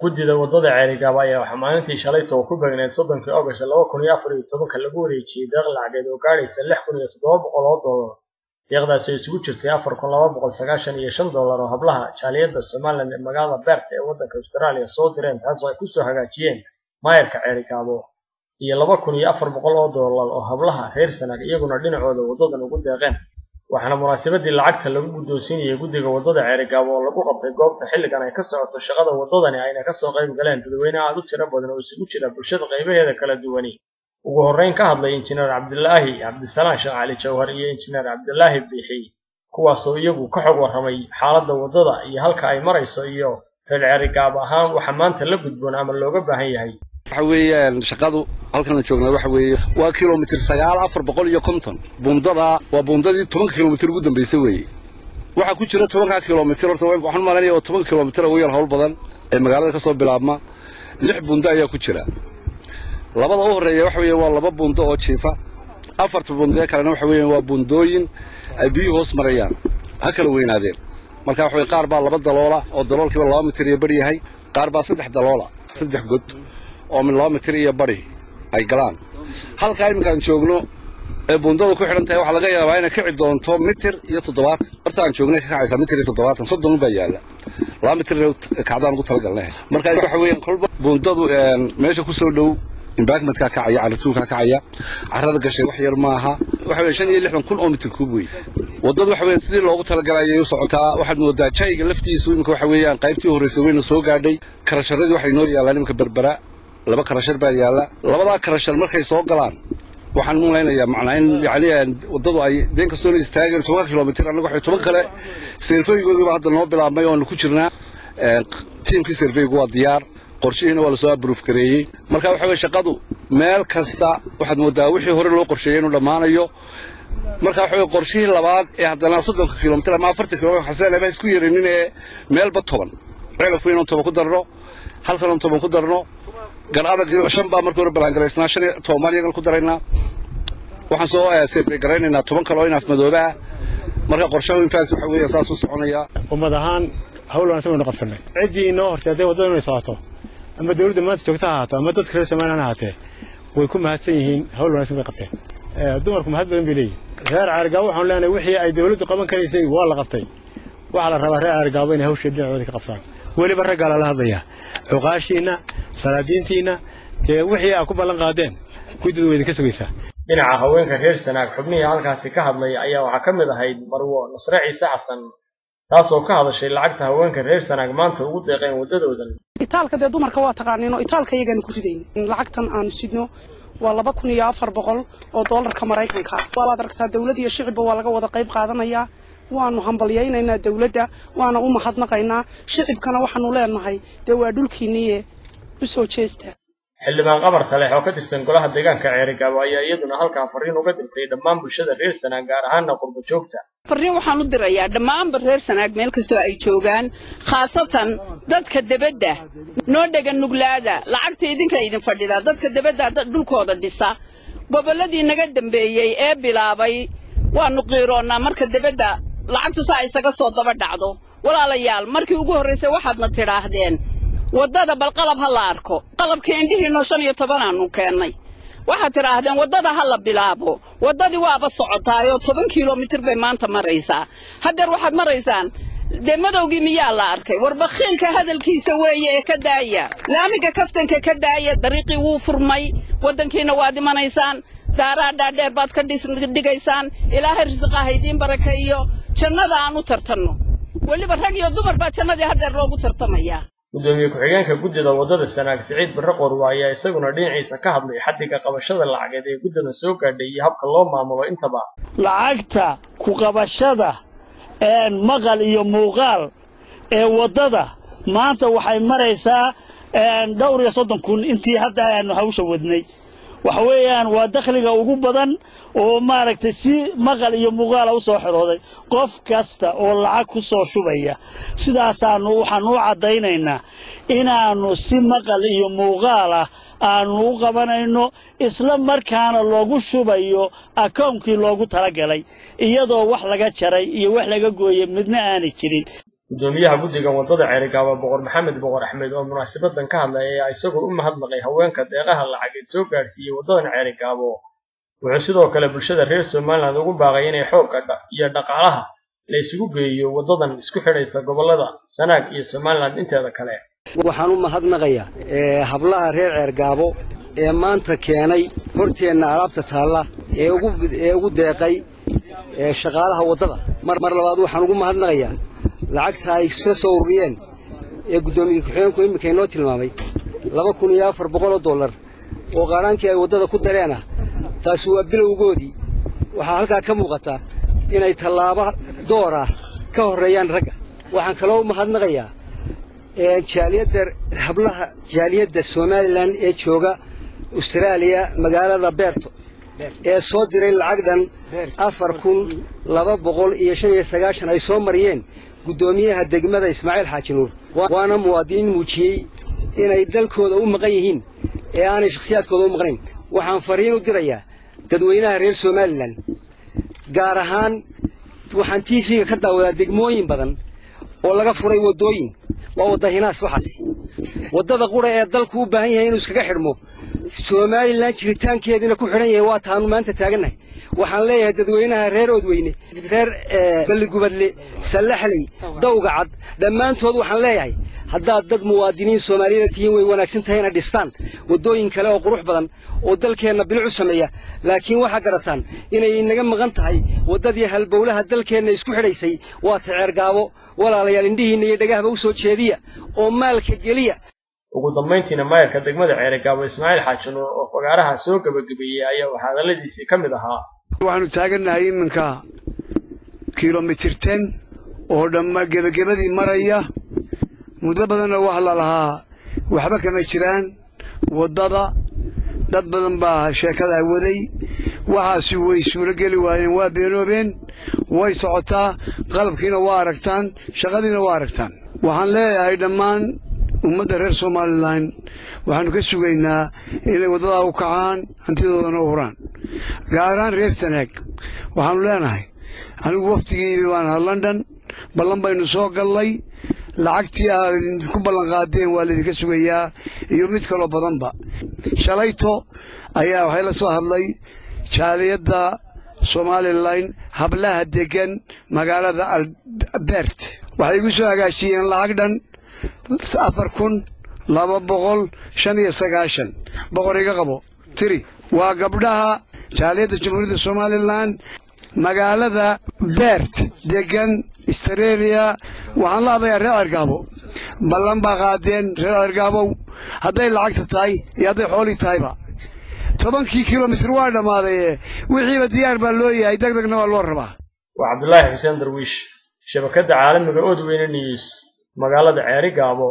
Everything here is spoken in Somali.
Guddida waddada Ceerigaabo ayaa waxaa maalintii shalayto oo ku beegneyd 30-kii August 2014 lagu wareejiyey deeq lacageed oo gaadhaysa $6,700 oo dollar. Deeqdaasi oo isugu jirtay $4,295 oo hablaha jaaliyadda Somaliland ee magaalada Perth ee waddanka Australia soo direen, taasoo ay kusoo hagaajiyeen maayarka Ceerigaabo, iyo $2,400 oo dollar oo hablaha reer Sanaag iyaguna dhinacooda waddadan ugu deeqeen. Waxaana munaasabadii lacagta lagu guddoonsiinayay guddiga waddada Ceerigaabo oo lagu qabtay goobta xilligan ay ka socoto shaqada waddadani ayna kasoo qayb galeen dadweyne aad u tiro badan oo isugu jira bulshada qaybaheeda kala duwani. Ugu horreyn ka hadlay Injineer Cabdilaahi Cabdisalaan Sheekh Cali Jawhar iyo Injineer Cabdilaahi Biixi, kuwaasoo iyagu ka xog warramay xaaladda waddada iyo halka ay marayso iyo reer Ceerigaabo ahaan waxa maanta la gudboon ama looga baahan yahay. Waxa weeyaan shaqadu halkan aan joognaa waxa weeye waa kilomitir 9 450. Buundada waa buundadii 10 kilomitir ugu dambeysay weeye. Waxaa ku jira 10-ka kilomitir, horta waxaan malaynayaa oo 10 kilomitir ugu yar hawl badan ee magaalada ka soo bilaabma. 6 buundo ayaa ku jira. Labada u horreeya waxa weeye waa 2 buundo oo jiifa, 4-ta buundo ee kalena waxa weeye waa buundooyin ay biyuhu hoos marayaan, ha kala weynaadeen. Marka waxa weeye qaar baa 2 daloola oo daloolkiiba 2 mitir iyo badh yahay, qaar baa 3 daloola, 3 god oo min 2 mitir iyo badhi ay galaan. Halkaa iminka aan joogno ee buundadu ku xidhan tahay waxaa laga yaabaa inay kici doonto mitir iyo 70. Horta aan joognay ka kacaysaa mitir iyo 70, 30 baa yaalla, 2 mitir kacdaan ugu talagalnay. Marka waxa weeyaan kolba buundadu meesha ku soo dhow embankmentkaa kacaya, carratuurkaa kacaya, carrada gashay wax yar maaha. Waxa weeye 65,000 oo mitir kuub wey waddadu. Waxa weeyaan sidii loogu talagalay ayay u socotaa. Waxaad moodaa jayga laftiisu iminka waxa weeyaan qaybtii horreysay wayna soo gaadhay. Karasharadii waxay noo yaallaan iminka Berbera, 2 karashar baa yaalla. Labadaa karashar markay soo galaan waxaan u malaynayaa macnaa in yacni waddadu ay deen kastoona istaageen 10 kilomitir. Annaga waxay 10 kale survey-goodii baa hadda noo bilaabmay oonu ku jirnaa. Tiimkii survey-gu waa diyaar, qorshihiina waa lasoo approve gareeyey. Marka waxa weye shaqadu meel kasta waxaad moodaa wixii hore loo qorsheeyey inuu dhammaanayo. Marka waxa weye qorshihii labaad ee haddana 30-ka kilomitir ama 40 kilomitir xaseen ba isku yarinin ee meelba 10, Ceelaf Weyn oon 10 ku darno, halkan oon 10 ku darno, Gar Adag 5 baa markii hore ballaangaraysnaa, 15 baan iyagana ku daraynaa. Waxaan soo survey garaynaynaa 10 kale oo inaaf madooba ah. Marka qorshahu in fact waxa weeye saas u soconayaa. Ummad ahaan hawl wanaagsan baynu qabsannay. Ciddii inoo horseeday waddada inay socoto, ama dawladda maanta joogta ha ahaato ama dadka reer Somaliland ha ahaatee, way ku mahadsan yihiin, hawl wanaagsan bay qabteen. Dumarku mahad badan bay leeyihin. Reer Ceerigaabo waxaanu leenahay wixii ay dawladdu qaban karaysay waa la qabtay. Waxaa la rabaa reer Ceerigaabo inay hawsha dhinacooda ka qabtaan. Weliba raggaa lala hadlayaa, cuqaashiinna, salaadiintiinna, dee wixii aa ku ballan qaadeen guddidu way idinka sugaysaa. Dhinaca haweenka reer Sanaag xubnihii halkaasi ka hadlay ayaa waxaa ka mid ahayd Marwo Nasre Ciise Xasan, taasoo ka hadashay lacagta haweenka reer Sanaag maanta ugu deeqeen waddadoodan. Itaalka dee dumarka waa taqaaniin oo itaalka iyagaanu ku ridayn. Lacagtan aanu sidno waa 2,400 oo doolarka Maraykanka. Waad aragtaa, dawlad iyo shicibba waa laga wada qayb qaadanayaa. Waanu hambalyaynaynaa dawladda, waana u mahadnaqaynaa. Shicibkana waxaanu leenahay dee waa dhulkiinniye u soo jeesta. Xildhibaan Qamar Taleex oo ka tirsan golaha deegaanka Ceerigaabo ayaa iyaduna halkaa fariin uga dirtay dhammaan bulshada reer Sanaag, gaar ahaana qurbo joogta. Farriin waxaan u dirayaa dhammaanba reer Sanaag meel kastoo ay joogaan, khaasatan dadka debadda noo dhega nuglaada. Lacagta idinka idin fadhidaa, dadka debadda dhulkooda dhisa, gobolladii naga dambeeyey ee bilaabay waannu qiiroonnaa marka debadda lacagtu saa isaga soo daba dhacdo. Walaalayaal, markii ugu horraysay waxaadna tidhaahdeen waddada bal qalab ha la arko. Qalabkii indhihiinoo 15 aanu keennay. Waxaad tidhaahdeen waddada ha la bilaabo. Waddadii waaba socotaayoo 10 kilomitir bay maanta maraysaa. Haddeer waxaad maraysaan dee madowgii miyaa la arkay? Warbakhiilka hadalkiisa weeye ee ka daaya laamiga, kaftanka ka daaya. Dariiqii wuu furmay, waddankiina waad imanaysaan, daaraha dhaadheer baad ka dhigaysaan. Ilaahay risiqa ha idiin barakeeyo. Jannada aan u tartanno, weliba rag iyo dumar baa jannadii haddeer loogu tartamayaa. Gudoomiye ku-xigeenka guddida waddada Sanaag Siciid Barre Qorwa ayaa isaguna dhinaciisa ka hadlay xaddiga qabashada lacageed ee guddida soo gaadhay iyo habka loo maamulo intaba. Lacagta ku qabashada maqal iyo muuqaal ee waddada maanta waxay maraysaa dhowr iyo 30,000 intii hadda aanu hawsha wadnay. Waxa weeyaan waa dakhliga ugu badan oo maaragtay si maqal iyo muuqaala u soo xirooday. Qof kasta oo lacag ku soo shubaya sidaasaanu waxaanu u caddaynaynaa inaannu si maqal iyo muuqaal ah aanu u qabanayno, isla markaana loogu shubayo akoonkii loogu talagalay, iyadoo wax laga jaray iyo wax laga gooyey midna aanay jirin. Gudoomiyaha guddiga waddada Ceerigaabo Boqor Maxamed Boqor Axmed oo munaasabadan ka hadlay ayaa isagoo u mahadnaqay haweenka deeqaha lacageed soo gaadhsiiyey waddadan Ceerigaabo. Wuxuu sidoo kale bulshada reer Somaliland ugu baaqay inay xoogga iyo dhaqaalaha la isugu geeyo waddadan isku xidhaysa gobollada Sanaag iyo Somaliland inteeda kale. Waxaan u mahadnaqayaa hablaha reer Ceergaabo ee maanta keenay horteenna alaabta taalla ee ugu deeqay shaqaalaha waddada. Mar labaad waxaan ugu mahadnaqayaa lacagta ay soo soo ururiyeen ee guddoomiye ku-xigeenku iminka inoo tilmaamay 2400 dollar oo qaaraankii ay waddada ku dareena. Taasi waa bilowgoodii. Waxaa halkaa ka muuqata inay tallaabo door ah ka horreeyaan ragga. Waxaan kaloo u mahadnaqayaa jaaliyadda hablaha jaaliyadda Somaliland ee jooga Australia magaalada Beerto ee soo diray lacag dhan 4295 ay soo mariyeen guddoomiyaha degmada Ismaaciil Xaaji Nuur. Waana muwaadiniin muujiyey inay dalkooda u maqan yihiin ee aanay shakhsiyaadkooda u maqnayn. Waxaan fariin u dirayaa dadweynaha reer Somaliland, gaar ahaan waxaan TV-ga ka daawadaa degmooyin badan oo laga furay waddooyin. Waa wadda hinaas waxaasi. Waddada qura ee dalku u baahan yahay inuu iskaga xidhmo, Somaliland jiritaankeedina ku xidhan yahay, waa taanu maanta taagannahay. Waxaan leeyahay dadweynaha reer Oodweyne, reer Balligubadle, Sallaxley, Dawga Cad, dhammaantood waxaan leeyahay haddaad dad muwaadiniin Soomaaliyeed tihiin way wanaagsan tahay inaad dhistaan waddooyin kale oo qurux badan oo dalkeenna bilic u sameeya, laakiin waxaa garataan inay inaga maqan tahay waddadii halbowlaha dalkeenna isku xidhaysay, waa ta Ceergaabo. Walaalayaal, indhihiinna iyo dhegahaba u soo jeediya oo maalka geliya. Ugu dambayntiina maayarka degmada Ceerigaabo Ismaaciil Xaaji Nuur oo fagaaraha soo gabagabeeyey ayaa waxaa hadalladiisii ka mid ahaa: Waxaanu taagannahay iminka kilomitir 10 oo dhamma gebagabadii maraya. Muddo badanna wax la lahaa waxba kama jiraan waddada, dad badan baa sheekadaa waday, waxaasi way suuro geli waayeen, waa beenoobeen. Way socotaa, qalabkiina waa aragtaan, shaqadiina waa aragtaan. Waxaan leeyahay dhammaan ummadda reer Somalilan waxaannu ka sugaynaa inay waddadaa u kacaan, hantidoodana u huraan, gaar ahaan reer Sanaag. Waxaannu leenahay anigu waftigiibi baan ahaa London, ballan baynu soo gallay, lacagtii aad ku ballan qaadeen waa laydinka sugayaa iyo mid kaloo badanba. Shalayto ayaa waxay la soo hadlay jaaliyadda Somalilan hablaha deggan magaalada Albert, waxay igu soo hagaajiyeen lacag dhan 4295. Boqor iga qabo tiri, waa gabdhaha jaaliyadda Jamhuuriyadda Somalilan magaalada Bert degan Australia. Waxaan la hadlayaa reer Cergaabo, ballan baa qaadeen reer Cergaabow, hadday lacagta tahay iyo hadday xoolii tahayba. 10kii kilomitir waa dhammaadaye, wixiiba diyaar baa loo yahay, deg degna waa loo rabaa. Waa Cabdulaahi Xuseen Darwiish, shabakadda caalamiga Oodweyne News, magaalada Ceerigaabo.